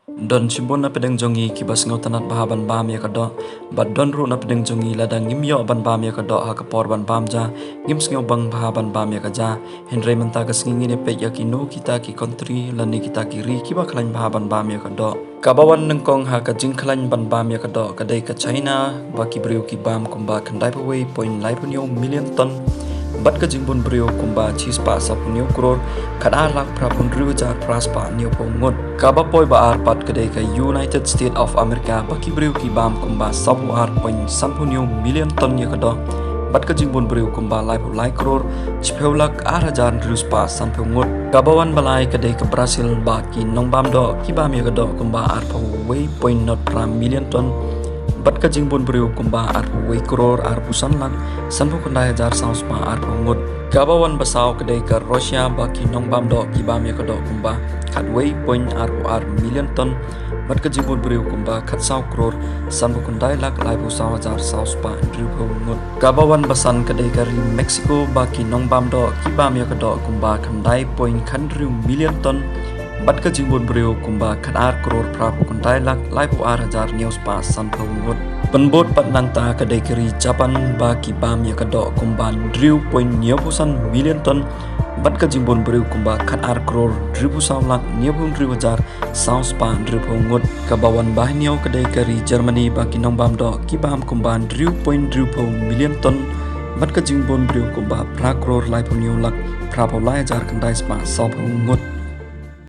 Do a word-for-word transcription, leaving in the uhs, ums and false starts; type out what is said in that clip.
Don shibun na pdeng jong ngi kiba sngewtynnat bha ban bam ïa ka doh. Bad don ruh na pdeng jong ngi lada ngim ïoh ban bam ïa ka doh ha ka por ban bam ja, ngim sngewbang bha ban bam ïa ka ja. Hynrei mynta ka sngi ngin ïa peit ïa kino kita ki country lane kita ki ri kiba khlaiñ bha ban bam ïa ka doh. Kaba wan nyngkong ha ka jingkhlaiñ ban bam ïa ka doh ka dei ka China, ba ki briew ki bam kumba khyndai phew wei point lai phew hynñiew million ton. Bad ka jingbun briew kumba chispah saphew hynñiew klur, khatar lak phra phew hynriew hajar phra spah hynñiew phew ngut. Kaba poi ba ar pat ka dei ka United States of America, ba ki briew ki bam kumba saphew ar point sanphew hynñiew million ton ïa ka doh. Bad ka jingbun briew kumba laiphew lai klur, chiphew lak ar hajar hynriew spah sanphew ngut. Kaba wan ba lai ka dei ka Brazil, ba ki nongbam doh ki bam ïa ka doh kumba arphew wei point not phra million ton. Bad ka jingbun briew kumba arphew wei klur arphew san lak sanphew khyndai hajar saw spah arphew ngut. Kaba wan ba saw ka dei ka Russia, ba ki nongbam doh ki bam ïa ka doh kumba khatwei point arphew ar million ton. Bad ka jingbun briew kumba khatsaw klur sanphew khyndai lak laiphew saw hajar saw spah hynriewphew ngut. Kaba wan ba san ka dei ka ri Mexico, ba ki nongbam doh ki bam ïa ka doh kumba khyndai point khathynriew million ton. Bad ka jingbun briew kumba khatar klur phraphew khyndai lak laiphew ar hajar hynñiew spah sanphew ngut. Pynbud pat nangta ka dei ka ri Japan, ba ki bam ïa ka doh kumba hynriew point hynñiewphew san million ton. Bad ka jingbun briew kumba khatar klur hynriewphew saw lak hynñiewphew hynriew hajar saw spah hynriewphew ngut. Kaba wan ba hynñiew ka dei ka ri Germany, ba ki nongbam doh ki bam kumba hynriew point hynriewphew million ton. Bad ka jingbun briew kumba phra klur laiphew hynñiew lak phraphew lai hajar khyndai spah sawphew ngut.